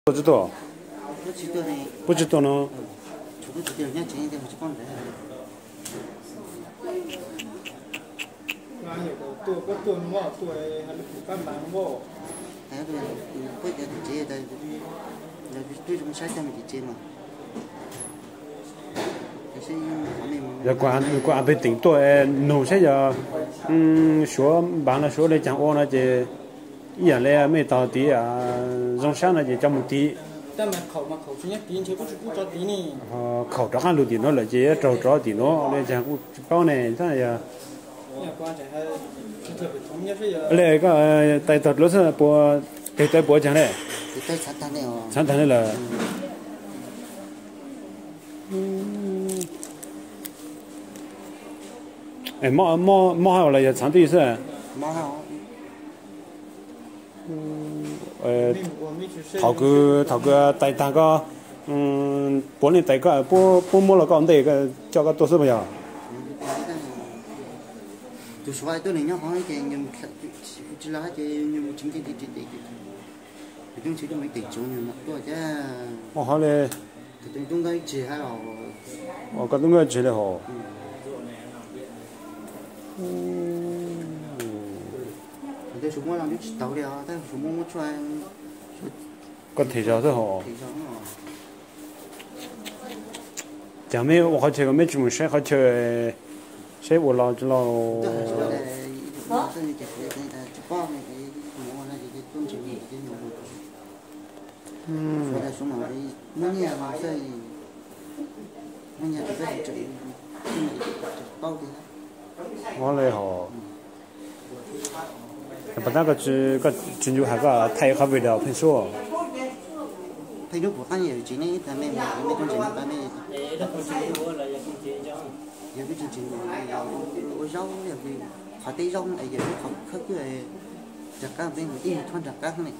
Tuaj tsis tuaj? Puab tsis tuaj no. Yog kuv pem teem tuaj nug saib yog suav npav no suav le caag ua no ces ib yam le mej tau tiv zoo sab no ces coj moog tiv. Khaum rov qaab lug tim nuav lawm ces yuav raug rov tim nuav le caag kuj tsis paub ne. Le koj tais tog dluav xwb puas, tes tawv puas caag le? Txhav tag le lawm. Mob hab los yog txhav twj xwb? Thaum kws, thaum kws tais tag koj, puav leej tais koj, puab muab los koj ua ntej coj koj tuaj xwb puas yog? Ua hov le. Koj tub nkawj tseg le hov. Koj them zog xwb hov. Cas mej ua qhov chaw ko mej tsis mus saib qhov chaw, saib ua los tsis los? Ua le hov. Pas tab koj tsis ncu has koj thaij qhov video pheej sub. Yog ua zaub, qhov teb zaub es yog lub khawb kub rov qab peb mus ib txhob rov qab ne.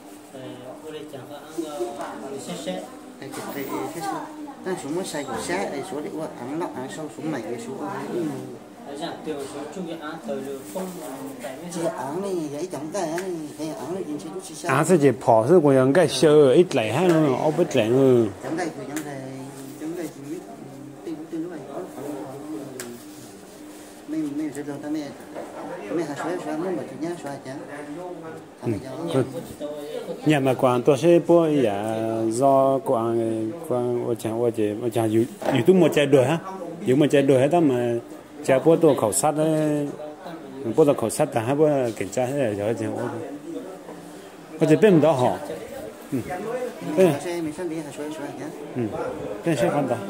Tab suav muab sai kom sab es suav li ua aav loj aav sau suav maim es suav ua ib tsis yog aav ne, yog ib cov nqaij, aav xwb ces phom xwb kuj yog nqaij xyaw ib dlaim hab no ob peb dlaim no. Nyaj mas kuv tuaj saib puab ib yam zoj kuv ua caag ua ces ua caag yus tub muaj cai duag hab, yus muaj cai duag hab tab mas ca puab tuaj khaum xab, puab tuaj khaum xab tag hab puab keem tsa yog ua. Koj ces peb mus ntawd hov. Peb saib qhov ntawd.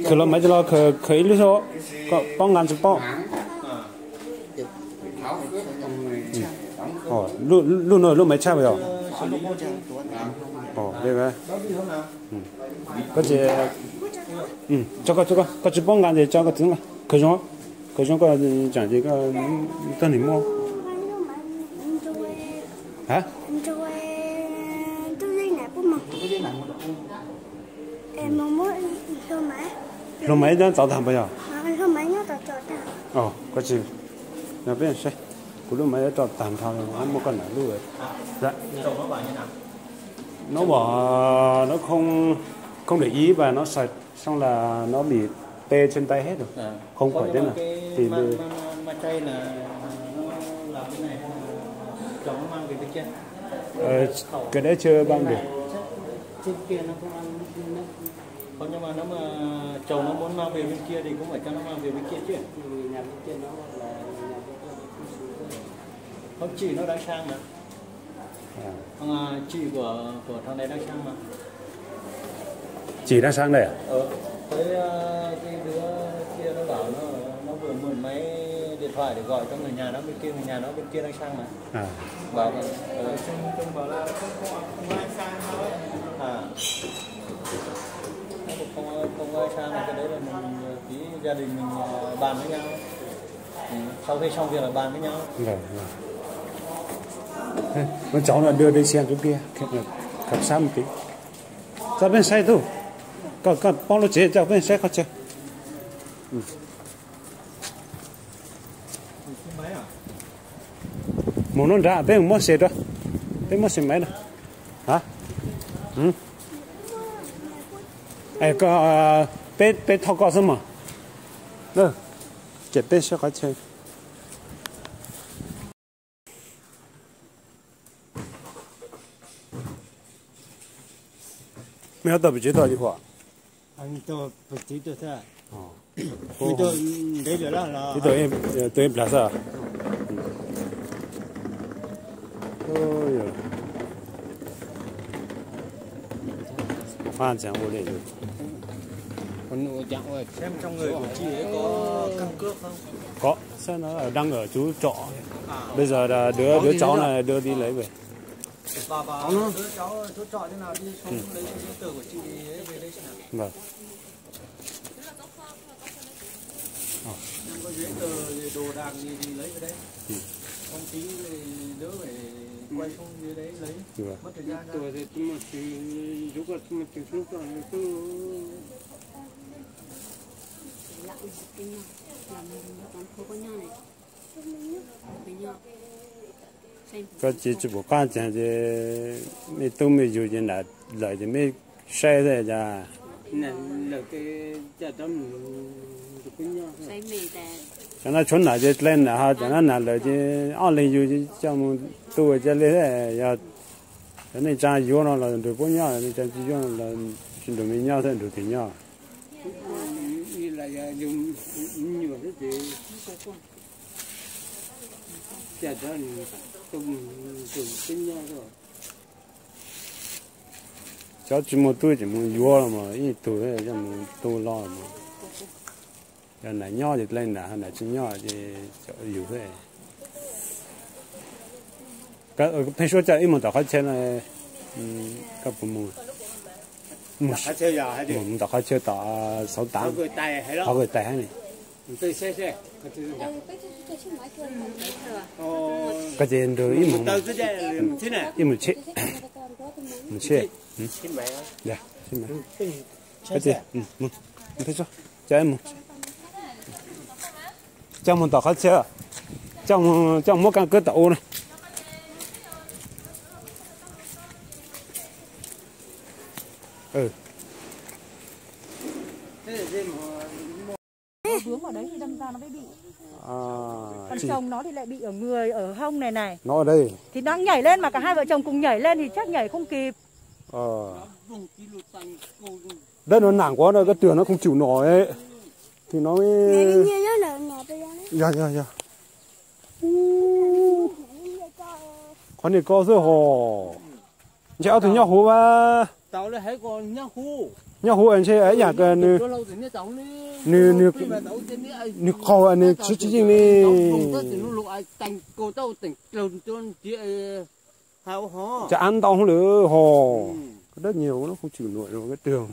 Khawm los maiv los khawm ib lub xwb, koj paub nqa tsis paub. Lub no lub maiv tshaj puas yog? Koj tsis paub nqa ces tso koj txiv khawm zoo, khawm zoo koj tseem ces koj tag nim muaj. Hluas maiv nyob tod tag puas yog? Koj tsis, no peb saib, kuv lub maiv yuav roj tag nrho, muaj koj nam lub. Nó bảo nó không, không để ý và nó sạch xong là nó bị tê chân tay hết rồi. Không khỏi thế nào. Thì cái đấy chưa bằng được. Còn nhưng mà nó mà chồng nó muốn mang về bên kia thì cũng phải cho nó mang về bên kia chứ. Không, chỉ nó đang sang mà. Không, à, chị của của thằng này đang sang mà. Chị đang sang đây à? Ờ, thấy ờ, cái đứa kia nó bảo nó nó vừa mượn máy điện thoại để gọi cho người nhà nó bên kia, người nhà nó bên kia đang sang mà. À. Bảo là ờ, Trung Trung bảo là không không không ai sang hết. À. Nó cũng không không ai sang mà, cái đấy là mình ờ, tí gia đình mình ờ, bàn với nhau. Sau khi xong việc là bàn với nhau. Vâng, vâng. Nó cháu nó đưa đi xem chỗ kia, khảo sát một tí. Cho bên xe thôi. Con con bóng nó chế cho bên xe khó chơi. Ừ. Mus no nrad peb mus muab se rau, peb muab se maiv na. Peb, peb thauj koj xwb mas. Ces peb saib qhov chaw. Mej tau pes tswv tau li huam? Tus ib plag xwb. Có, sao nó ở, đang ở chú trọ. Bây giờ là đứa, đứa cháu này đưa đi lấy về. Vâng. Có giấy tờ, đồ đạc gì thì lấy về đây. Không ký thì đỡ phải quay xuống dưới đấy lấy. Vâng. Mất thời gian ra. Koj ces tsis pom qab ces, mej tub mej yug ces nram lawm ces mej saib xwb cas. Cov no tshuav nam ces dlej nam ho, cov no nam lawm ces ob leeg yug ces coj mus tu ua cas li. Yog cov neej tsa yuav no los nrug puab nyob, neej tsa tsis yuav no los tsis nrug mej nyob thiab, nrug tim nyob. Cov tsis muaj tub ces mus yuav los mas ib tug coj mus tu los mas. Yog nam nyob ces dlej nam, nam tsis nyob ces coj yug xwb. Pheej suab coj ib mus tom qhov chaw no, koj puas mus? Mus tom qhov chaw tom xauv tav, qhov kws tais hab ni. Koj ces nrug ib mus, ib mus tsheb, mus tsheb. Coj mus tom qhov chaw, coj mus, coj muab kaaj kawb tom ua na. Vướng vào đấy thì đâm ra nó mới bị. Còn chồng nó thì lại bị ở người, ở hông này này. Nó ở đây. Thì nó nhảy lên mà cả hai vợ chồng cùng nhảy lên thì chắc nhảy không kịp. Đất nó nặng quá rồi, cái tường nó không chịu nổi ấy. Thì nó mới. Yog, yog, yog. Qhov niag ko xwb hos. Ntshe ob tug nyob huv a. Nyob huv ntshe ib yam nws, nws, nws qaug nws tsis tsis yeej li. Cov av ntau hauv lawm hos. Koj dab nyias ua lub khuj chwm nuam rau koj twg.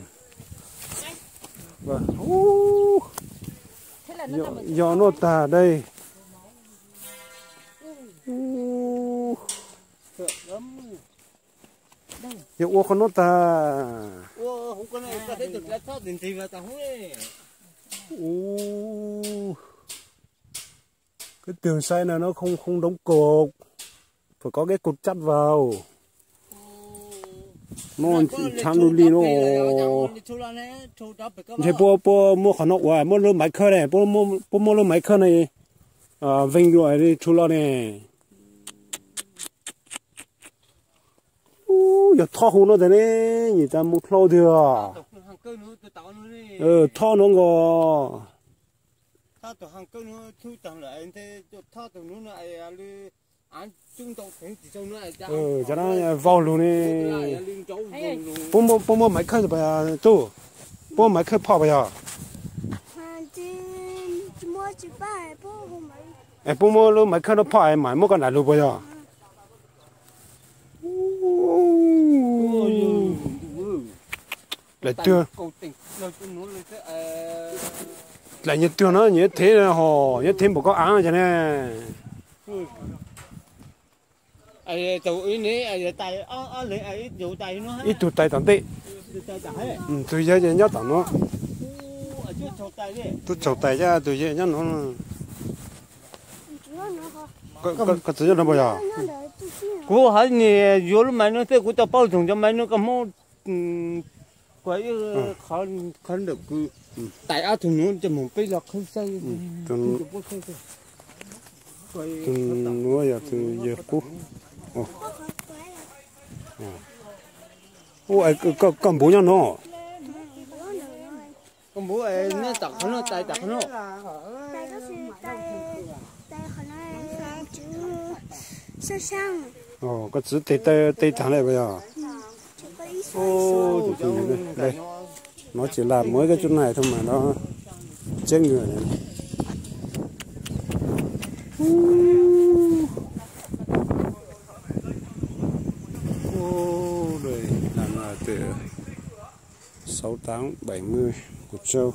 Yog nuj tag dej. Yog ua qhov nuj tag. Koj twg saib na, nó không, không đóng cột. Phải có cái cột sắt vào. Nó chắn lu li no. Ntshe puab, puab muab qhov no ua, muab lub maiv khawb ne, puab muab lub maiv khawb ne, vee dua li tshua los ne. Yog thob hu no tas ne, nyiam tas mus dlhau tiag. Thob no nkaus. Cov no vau lug ne. Puab muab, puab muab maiv khawb pas tub, puab muab maiv khawb phom pas yog? Es puab muab lub maiv khawb no phom es mam muab koj nram lug pas yog? Dlaim twg, dlaim nyias twg no nyias thev hos, nyias thev npaum koj av cas ne. Ib tug tais tom ntej, tus yawg ces nyob tom no. Tub tsaug tais, tus yawg nyob no. Koj txiv nyob no puas yog? Kuv hais niam yuav lub maiv no tej kuv tau paub tsoom cov maiv no koj Hmoob, kuv ib qhov ntawm kuv tais ob tug nuav coj mus peb los qhwv saib. Tus nuav yog tus yawg qub. Koj npuv nyob no? Koj npuv nyob tom qhov no, tais tom qhov no. Koj txiv tes taw tes taag le puas yog? Tus phooj ywg, no ces lam muab ib koj coj nais thaum mas no tseeb nws. Sáu tám bảy mươi một trâu.